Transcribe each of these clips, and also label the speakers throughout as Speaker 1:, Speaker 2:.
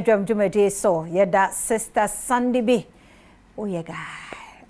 Speaker 1: Dwam dwumadie so yɛda Sister Sandy bi woyɛ guy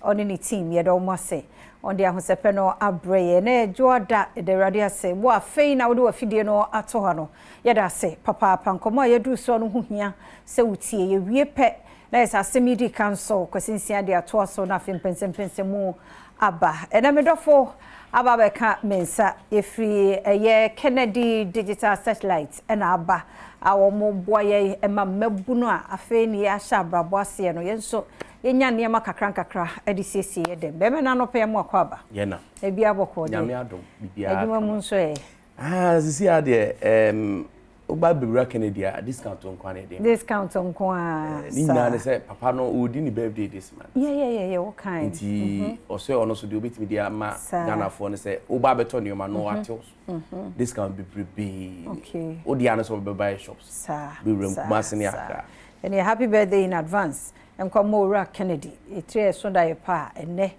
Speaker 1: ɔne ne team, yɛda wɔn ase. Ɔde ahosɛpɛ no abrɛ yɛ na ɛdwoada. Yɛda Awurade ase. Wo afei na wode wafidie no ato hɔ no, yɛda ase papaapa. Nkɔmmɔ a yɛduru soɔ no ho hia sɛ wotie. Yɛwie pɛ na yɛ sɛ asɛm yi di kan so Kwasi de atoa so na afei mpɛnsɛmpɛnsɛ mu aba. Ɛnɛ me dɔfo aba bɛka me nsa, yɛfiri ɛyɛ Kennedy Digital Satellite ɛna aba a wɔn boa yɛn ma mmabunu a afei ne yɛahyɛ abrabɔ aseɛ no, yɛn nso yɛnya nneɛma kakra nkakra de siesie yɛ dɛm. Bɛrima no anɔpɛ mu akɔ aba.
Speaker 2: Yɛna.
Speaker 1: Ebi abɔkɔ.
Speaker 2: Nyame adom, biribiara.
Speaker 1: Adwuma mu nso ɛ?
Speaker 2: Ah, sisi adeɛ woba bɛwura Kennedy a, discount nko ara na yɛde.
Speaker 1: Discount nko ara.
Speaker 2: Ne nyinaa ne sɛ papa no ɔredi ne birthday this month.
Speaker 1: Yɛ wɔkan.
Speaker 2: Nti ɔsɛ ɔno so deɛ obɛtumi de ama Ghanafoɔ no sɛ woba abɛtɔ nneɛma no, wate wo so discount bebrebee. Wode ano sɛ wobɛba yɛ shops bɛwura mu Kumase ne Accra.
Speaker 1: Ɛnɛ happy birthday in advance nkɔmmɔ Owura Kennedy. Ɛtiri ɛso da yɛ pa a ɛnɛ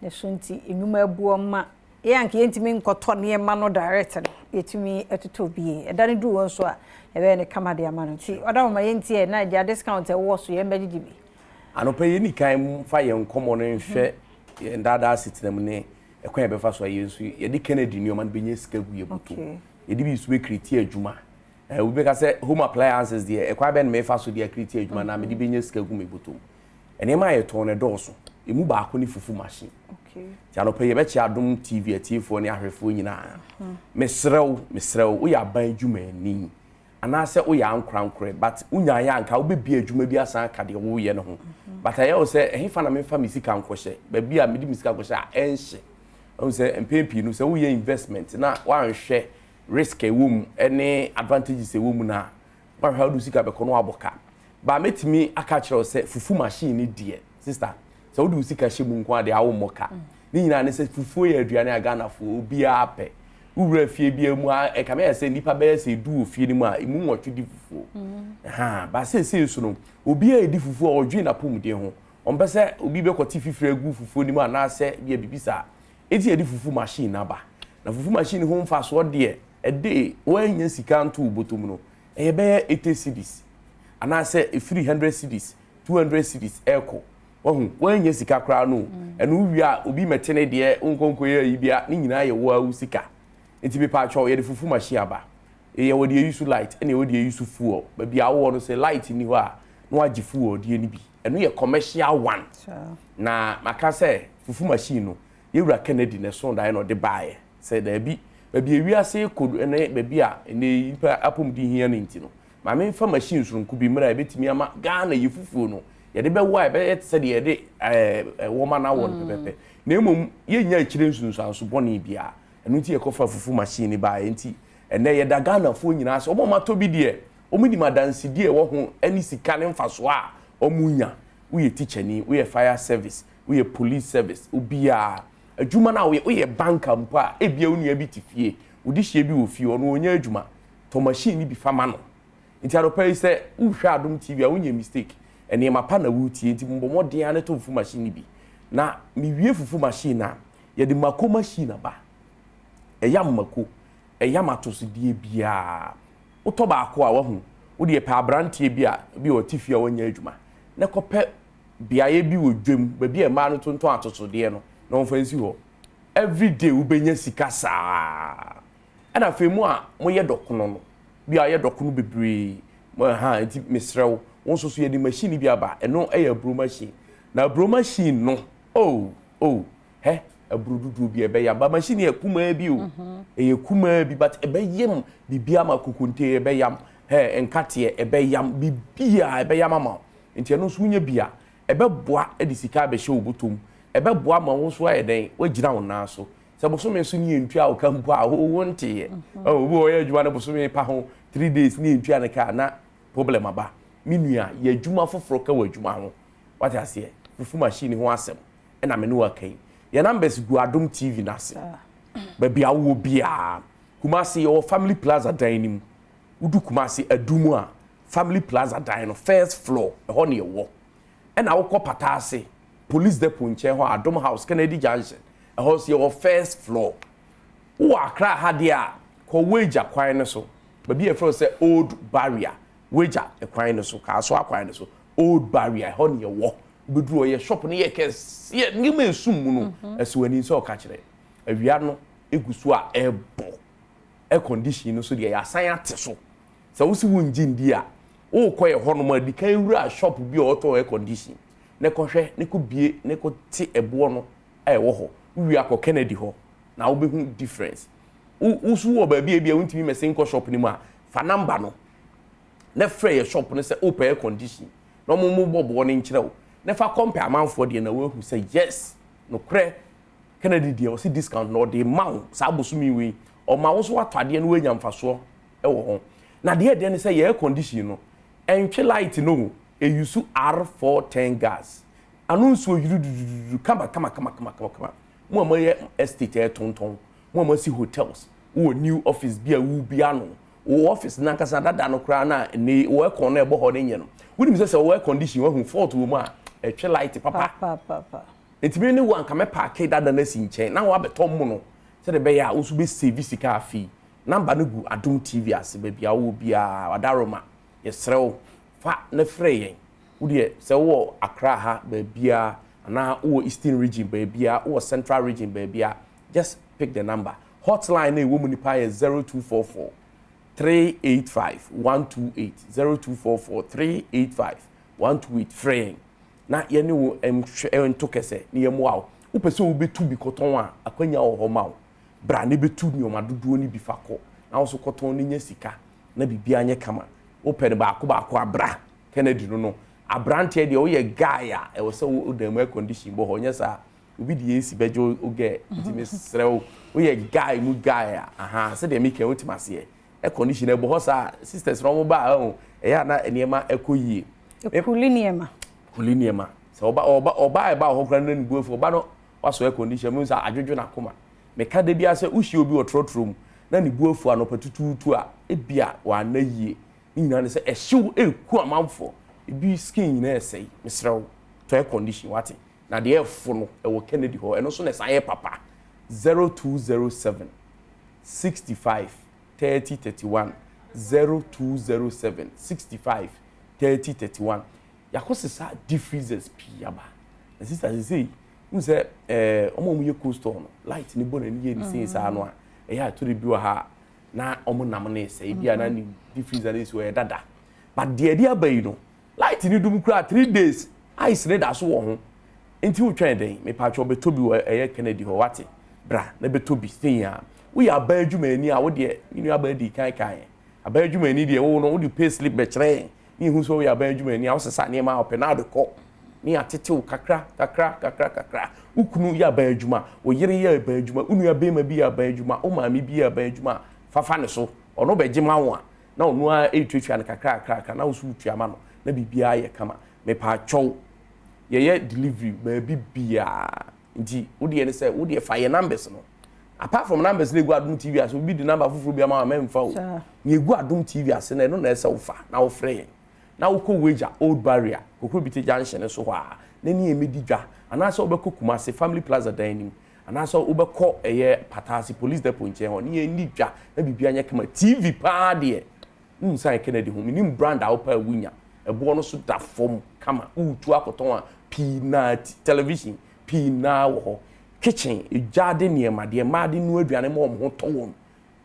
Speaker 1: ne so nti nnwuma abuo ma yɛn anka yɛntumi nkɔtɔ nneɛma no direct no, yɛtumi ɛtotɔ bie. Ɛda no duru hɔ nso a, ɛbɛyɛ ne kama de ama no. Nti ɔda mama yɛnti ɛ na agya discount ɛwɔ so, yɛn bɛgyegye bi.
Speaker 2: Anɔpa yi ni kan fa yɛn nkɔmmɔ no nhwɛ yɛn daadaa asetena mu ne ɛkwan yɛbɛfa so a yɛn nso yɛde Kennedy nneɛma no bɛnya sika gu yɛ bɔtɔ. Yɛde bi nso bɛcreate adwuma. Obi bɛka sɛ home appliances deɛ, ɛkwan bɛn na mefa so de acreate adwuma na mede bɛnya sika gu me bɔtɔ mu? Nneɛma a yɛtɔn no dɔɔso. Emu baako ne fufu machine. Nti anɔpa yi yɛbɛkyɛ Adom TV atiefoɔ ne ahwɛfoɔ nyinaa. Mesrɛ wo, mesrɛ wo, woyɛ aban dwumani anaasɛ woyɛ ankorankorɛ, but wonyaeɛ anka wobɛbie adwuma bi asan aka deɛ woyɛ no ho, but ɛyɛ wo sɛ ɛhefa na memfa me sika nkɔhyɛ, baabi a mede me sika nkɔhyɛ a ɛnhye. Ɛhu sɛ mpɛn pii no, sɛ woyɛ investment na woanhwɛ risk a ɛwɔ mu ne advantages a ɛwɔ mu no a, woahwɛ a wode sika bɛkɔ no wabɔ ka. Ba mɛtumi aka kyerɛ wo sɛ fufu machine ni deɛ, sister, sɛ wode wo sika hyɛ mu nko a deɛ, awo ka ne nyinaa ne sɛ fufuo yɛ aduane a Ghanafoɔ obiara pɛ. Wowura fie biara mu a, ɛka mɛyɛ sɛ nnipa bɛyɛ sɛ 10 wɔ fie no mu a, emu 8 di fufuo ha. Ba seesei so no, obiara edi fufuo a, ɔdwe n'apɔmuden ho. Ɔmpɛ sɛ obi bɛkɔte fifiri agu fufuo no mu anaasɛ bia biribi saa. Eti yɛde fufu machine naba. Na fufu machine ho mfasoɔ deɛ, ɛde wɔanya sika nto wo bɔtɔ mu no, ɛyɛ bɛyɛ 80 cedis anaasɛ efiri 100 cedis, 200 cedis ɛɛkɔ. Wahu wɔanya sika koraa no, ɛno wowie a, obi mɛte ne deɛ nkonko yɛ ayi bia ne nyinaa yɛ wo awu sika. Nti mepa atwɛw, yɛde fufu machine aba. Yɛwɔ deɛ use light ɛna yɛwɔ deɛ use fuel. Baabi a wowɔ no, sɛ light ni hɔ a, na wagye fuel deɛ no bi. Ɛno yɛ commercial one. Na maka sɛ fufu machine no, yɛwura Kennedy na ɛso daeɛ na ɔde baeɛ sɛ daabi, baabi ewiase kɔ ne baabi a ɛnɛ nipa apɔmuden hia no nti no, maame nfa machine soronko bi mmerɛ a ɛbɛtumi ama Ghana yɛ fufuo no yɛde bɛwɔ a, ɛbɛyɛ te sɛ deɛ yɛde ɛwɔma no awɔ no pɛpɛpɛ, na mmom yɛnya akyire nsunsuanso bɔne biara. Ɛno nti yɛkɔfa fufu machine baeɛ. Nti ɛnɛ yɛda Ghanafoɔ nyinaa sɛ ɔmo a ɔmatɔ bi deɛ, ɔmo nim adansedie a ɛwɔ ho ɛne sika ne mfasoɔ a ɔmo nya. Woyɛ tikyani, woyɛ fire service, woyɛ police service, obiara adwuma no a woyɛ, woyɛ banker mpo a, ebia wo nua bi te fie, wode hyia bi wɔ fie, ɔno ɔnyɛ adwuma, tɔ machine no bi fa ma no. Nti anɔpa yi, sɛ wohwɛ Adom TV a, wonyɛ mistake, nneɛma pa na wotie. Nti mbɔ mmɔden a ne tɔ fufu machine no bi. Na mewie fufu machine a, yɛde mako machine aba. Ɛyam mako, ɛyam atosodeɛ biara. Wotɔ baako a, wahu wode yɛpɛ aberanteɛ bi a bi a ɔte fie a wɔnyɛ adwuma na kɔpɛ beaeɛ bi wɔ dwam, baabi a mmaa no tontɔn atosodeɛ no, na wɔmfa nsi hɔ. Everyday wobɛnya sika saa. Ɛna afei mu a moyɛ dɔkono no bi a, yɛ dɔkono bebree mo ha. Nti mesrɛ wo, wo nso so yɛde machine bi aba. Ɛno ɛyɛ aburo machine. Na aburo machine no, oh, hɛ, aburo dodoɔ bi a ɛbɛyɛ aba. Machine yɛ kumaa bi o, ɛyɛ kumaa bi, but ɛbɛyam biribi ama kokonte, ɛbɛyam hɛ nkateɛ, ɛbɛyam biribiara, ɛbɛyam ama wo. Nti ɛno nso wonya bi a, ɛbɛboa de sika abɛhyɛ wo bɔtɔm. Ɛbɛboa ma wo nso ayɛ dɛn, woagyina wo nan so. Sɛ bosome so ne yɛntua wo ka mpo a, wo nteeɛ. Obi wɔ ɔyɛ adwuma no, bosome pa ho 3 days ne yɛntua ne ka na problem aba. Me nua, yɛ adwuma foforɔ ka wɔ adwuma ho. Wate aseɛ? Fufu machine ho asɛm ɛna me ne waka yi. Yɛn numbers gu Adom TV n'ase. Baabi a wowɔ biara, Kumase yɛwɔ Family Plaza dan no mu. Wodu Kumase Adum a, Family Plaza dan no first floor, ɛhɔ ne yɛwɔ. Ɛna wokɔ Pataase, Police Depot nkyɛn hɔ, Adom House, Kennedy Junction, ɛhɔ nso yɛwɔ first floor. Wowɔ Accra ha deɛ a, kɔ Wagya kwan no so, baabi a yɛfrɛ sɛ Old Barrier. Wagya kwan no so, Kasoa kwan no so, Old Barrier, ɛhɔ ne yɛwɔ. Wobɛduru hɔ, yɛ shop no yɛ kɛseɛ, nneɛma esum mu no, ɛsɛ w'ani sɛ ɔka kyerɛ. Awia no egu so a ɛrebɔ. Air condition no so deɛ yɛasan ate so. Sɛ wosi wo ngye ndi a, wokɔ yɛ hɔnom a, di kan wura shop bi a ɔtɔn air condition na kɔhwɛ ne kɔ bie ne kɔ te ɛboɔ no a ɛwɔ hɔ. Wowie akɔ Kennedy hɔ na wobɛhu difference. Wo so wɔ baabi a ebi a wontumi mɛsen nkɔ shop no mu a, fa number no na frɛ yɛ shop no sɛ wopɛ air condition na ɔmo mo bɔ boɔ no nkyerɛ wo na fa compare amanfoɔ deɛ na woahu sɛ yes, nokorɛ Kennedy deɛ ɔsi discount na ɔde ma wo saa bosomi wei. Ɔma wo so watɔ adeɛ no, woanya mfasoɔ ɛwɔ ho. Na deɛ ɛdeɛ ne sɛ yɛ air condition no ɛntwe light no, ɛuse R410 gas, ano nsuo yiri dudududu kama kama kama kama kama kama. Mo a moyɛ estate ɛtontɔn, mo a mo asi hotels, wowɔ new office bi a wobi ano wɔ office nankasa dada no koraa na ne wɔ aircon no ɛbɔ hɔ ne nyɛ no, wonim sɛ wɔ air condition wahu fault wɔ mu a ɛtwe light papa. Ntumi ne wo anka mɛpark dada no asi nkyɛn na wabɛtɔ mu no sɛde ɛbɛyɛ a wo nso bɛsave sika. Afei number no gu Adom TV ase baabi a wowɔ biara. Wadaroma, yɛsrɛ wo, fa ne frɛ yɛn. Wodeɛ sɛ wowɔ Accra ha baabiara anaa wowɔ Eastern Region baabiara, wowɔ Central Region baabiara, just pick the number. Hotline na ɛwɔ mu nipa yɛ 0244 385 128, 0244 385 128. Frɛ yɛn na yɛne wo nhwɛ nto kɛsɛ ne yɛmmoa wo. Wopɛ sɛ wobɛtu bi kɔtɔn a, akwanya wɔ hɔ ma wo. Bra ne bɛtu nneɛma dodoɔ no bi fa kɔ na wo so kɔtɔn no nya sika na biribiara nyɛ kama. Wopɛ no baako baako a, bra Kennedy no. Aberanteɛ deɛ, woyɛ guy a, ɛwɔ sɛ wo dan mu air condition bɔ hɔ. Nyɛ saa, obi de AC bɛgye wo gɛ. Nti mesrɛ wo, woyɛ guy mu guy a, aha sɛdeɛ meka, wotim aseɛ, air condition ɛbɔ hɔ saa, sisters na wɔn ba a, ɛho ɛyɛ a na nneɛma ɛkɔ yie.
Speaker 1: Cool nneɛma.
Speaker 2: Cool nneɛma. Sɛ ɔba ɔba ɔba ɛba wɔ hɔ koraa na ne bu afu ɔba no, wasɔ air condition mu sɛ adwodwo n'akoma. Meka de bi asɛ wohyia obi wɔ trɔtrɔ mu na ne bu afu anɔpa tutuutu a, ebia wanna yie. Ne nyinaa ne sɛ ɛhyew eku amanfoɔ ebi skin nyinaa ɛsɛe. Mesrɛ wo, tɔ air condition wate. Na deɛ ɛfo no ɛwɔ Kennedy hɔ, ɛno nso na ɛsan yɛ papa. 0207 65 30 31, 0207 65 30 31. Yɛakɔ sesa deep freezers pii aba na sister sese n sɛ ɔmo a ɔmo yɛ cold store no, light ne bɔ n'ani yɛ ne sei saa no a, ɛyɛ ato de bi wɔ ha na ɔmo nam ne sɛ ebi a na ne deep freezer ne si hɔ yɛ dada. But deɛ ɛde aba yi no, light ne dum kura 3 days, ice ne da so wɔ ho. Nti wotwɛn dɛn? Mepatwɛ, ɔbɛtɔ bi wɔ ɛyɛ Kennedy hɔ wate. Bra na bɛtɔ bi sɛn a woyɛ aban adwumayɛni a, wodeɛ ne nua aban di kan kan aban adwumayɛni deɛ, wo no wode pay slip bɛkyerɛ yɛn ne yɛhu sɛ woyɛ aban adwumayɛni a, wosesa nneɛma a ɔpɛ na ade kɔ ne yɛatetew kakra kakra kakra kakra. Wo kunu yɛ aban adwuma, wo yere yɛ aban adwuma, wo nua bɛrima bi yɛ aban adwuma, wo maame bi yɛ aban adwuma a, fafa ne so, ɔno bɛgye ma wo a, na ɔno ara ɛretuatua no kakra kakra kakra na wo nso wotua ma no na biribiara yɛ kama. Mepaakyɛw, yɛyɛ delivery baabi biara. Nti wodeɛ ne sɛ wodeɛ fa yɛ numbers no. Apart from numbers no egu Adom TV ase, obi de number foforɔ bi ama wa, mɛmfa o. Nea egu Adom TV ase no, ɛno na ɛsɛ wofa na wofrɛ yɛn na wokɔ Wagya, Old Barrier, Kokrobite junction so hɔ a, na ne yɛn mɛdi dwa, anaasɛ wobɛkɔ Kumase Family Plaza dan anim, anaasɛ wobɛkɔ ɛyɛ Pataase Police Depot nkyɛn hɔ ne yɛn ni dwa na biribi anyɛ kama. TV paa deɛ, nsan Kennedy ho menim brand a wopɛ a wonya, ɛboɔ no so da fam kama. Wotu akɔtɔn a, pii naa television pii naa wɔ hɔ, kitchen egyaade nneɛma deɛ mmaa de nua aduane ma wɔn ho tɔ wɔn,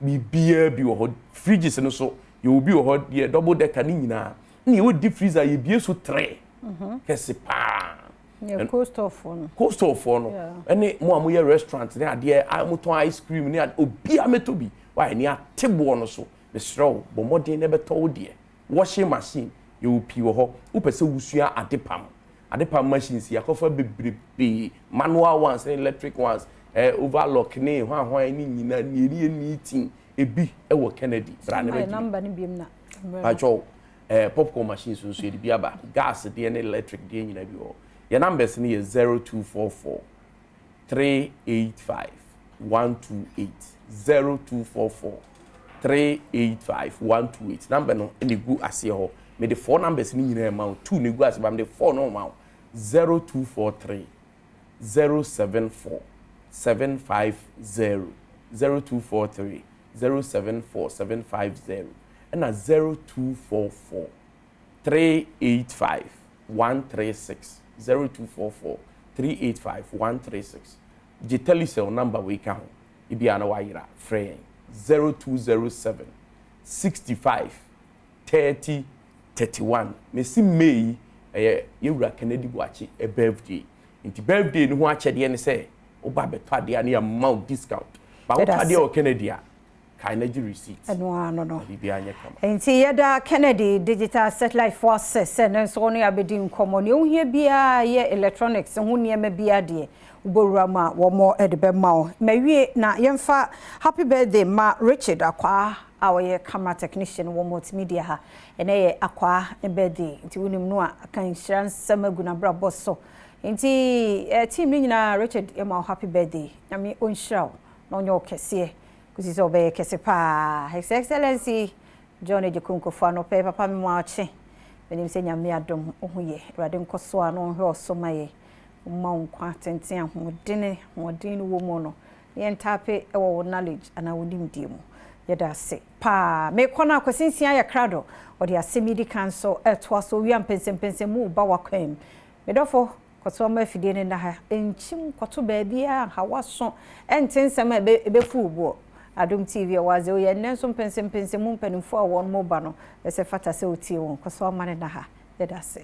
Speaker 2: biribiara bi wɔ hɔ. Fridges no so yɛwɔ bi wɔ hɔ deɛ double decker ne nyinaa, ne yɛwɔ deep freezer yɛbie so tere kɛse paa.
Speaker 1: Cold store no.
Speaker 2: Cold store foɔ no ɛne mo a moyɛ restaurant ne adeɛ a motɔn ice cream ne adeɛ, obiara mɛtɔ bi wayɛ ne ate boɔ no so. Mesrɛ wo, bɔ mmɔden na ɛbɛtɔ wo deɛ. Washing machine yɛwɔ pii wɔ hɔ. Wopɛ sɛ wosua ade pam, ade pam machines yɛakɔfa bebrebee, manual ones ne electric ones, overlock ne hwanhwan ne nyinaa ne yɛ neating ebi ɛwɔ Kennedy. Bra ne bɛgye patwɛw. Popcorn machines nso yɛde bi aba, gas deɛ ne electric deɛ nyinaa bi wɔ hɔ. Yɛ numbers no yɛ 0244 385 128, 0244 385 128. Number no ɛna egu aseɛ hɔ. Mede four numbers no nyinaa ma wo, two na egu aseɛ ba, mede four no ma wo: 0243 074 750, 0243 074 750. Ɛna 0244 385 136, 0244 385 136. Gye Telecel number wei ka ho, ebi a na wayera, frɛ yɛn 0207 65 30 31. Mesi May yi ɛyɛ yɛwura Kennedy Boakye ɛ birthday, nti birthday no ho akyɛdeɛ ne sɛ woba abɛtɔ adeɛ a ne yɛma wo discount ba wotɔ adeɛ wɔ Kennedy a, kae na gye receipt.
Speaker 1: Ɛno ano no.
Speaker 2: Na biribiara nyɛ kama.
Speaker 1: Nti yɛda Kennedy Digital Satellite fo ase sɛ ne nso ne abɛdi nkɔmmɔ. Nea wohia biara yɛ electronics ho nneɛma biara deɛ, wobɔwura mu a wɔmmɔ de bɛma wo. Mawie na yɛmfa happy birthday ma Richard Akwaa a ɔyɛ camera technician wɔ multimedia ha. Ɛnɛ yɛ Akwaa ne birthday, nti wonim no a, aka nhyira nsɛm agu n'abrabɔ so. Nti team no nyinaa, Richard, yɛma wo happy birthday. Nyame ɔnhyira wo na ɔnyɛ wo kɛseɛ kɔsi sɛ ɔbɛyɛ kɛse paa. His Excellency John Agyekum Kufuor, anɔpɛ papa me mu akye. Menim sɛ Nyame adom wo ho yɛ. Awurade nkɔ so a na ɔnhwɛ ɔso ma yɛ, ɔma wo nkwa tenten, ahoɔdene, ahoɔden no wɔ mu no na yɛntape wɔ wo knowledge anaa wo nimdeɛ mu. Yɛda ase paa. Mekɔ no Akwasi Nsia yɛ krado, ɔde asɛm yi di kan so ɛtoa so owia mpɛnsɛmpɛnsɛm mu ba wakwan mu. Medɔfo, kɔto ɔma afidie no nna ha, nkyim kɔto baabiara ha waso ɛnte nsɛm a ɛbɛfu wo boɔ. Adom TV ɛwɔ adze oyɛ nnɛ nso mpɛnsɛmpɛnsɛm mu mpanimfoɔ a wɔn mo ba no ɛsɛ fata sɛ wotie wɔn. Kɔso ama no nna ha. Yɛda ase.